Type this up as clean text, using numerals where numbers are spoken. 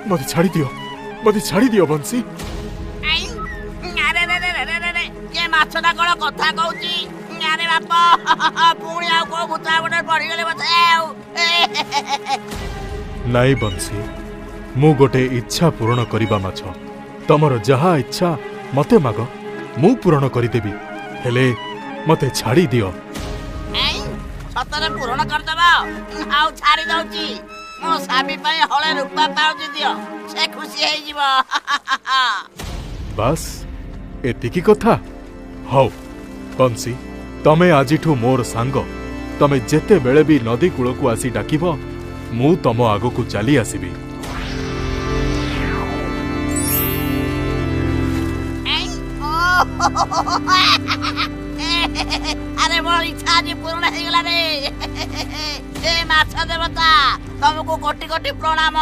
ମତେ ଛାଡ଼ିଦିଅ, ମତେ ଛାଡ଼ିଦିଅ ବଂଶୀ। I, ଆରେ ରେ ରେ ରେ ରେ ରେ, ଏ ମାଛଟା କଣ କଥା କହୁଛି? ଆରେ ବାପ, ପୁଣି ଆଉ କୋଉ ଭୂତ ଗୋଟେ ପଡ଼ିଗଲେ ବୋଧେ ଆଉ। ନାଇଁ ବଂଶୀ, ମୁଁ ଗୋଟେ ଇଚ୍ଛା ପୂରଣ କରିବା ମାଛ। ତମର ଯାହା ଇଚ୍ଛା ମତେ ମାଗ, ମୁଁ ପୂରଣ କରିଦେବି, ହେଲେ ମତେ ଛାଡ଼ିଦିଅ। ଏଇ, ସତରେ ପୂରଣ କରିଦବ? ଆଉ ଛାଡ଼ି ଦଉଛି। ମୋ ସ୍ୱାମୀ ପାଇଁ ହଳେ ରୂପା ପାଉଁଜି ଦିଅ, ସେ ଖୁସି ହେଇଯିବ। ବାସ୍, ଏତିକି କଥା? ହଉ ବଂଶୀ, ତମେ ଆଜିଠୁ ମୋର ସାଙ୍ଗ। ତମେ ଯେତେବେଳେ ବି ନଦୀ କୂଳକୁ ଆସି ଡାକିବ, ମୁଁ ତମ ଆଗକୁ ଚାଲି ଆସିବି। ଏଇ, ଓ, ଆରେ ମୋ ଇଚ୍ଛା ଆଜି ପୂରଣ ହେଇଗଲା ରେ। ଏ ମାଛ ଦେବତା, ତମକୁ କୋଟି କୋଟି ପ୍ରଣାମ।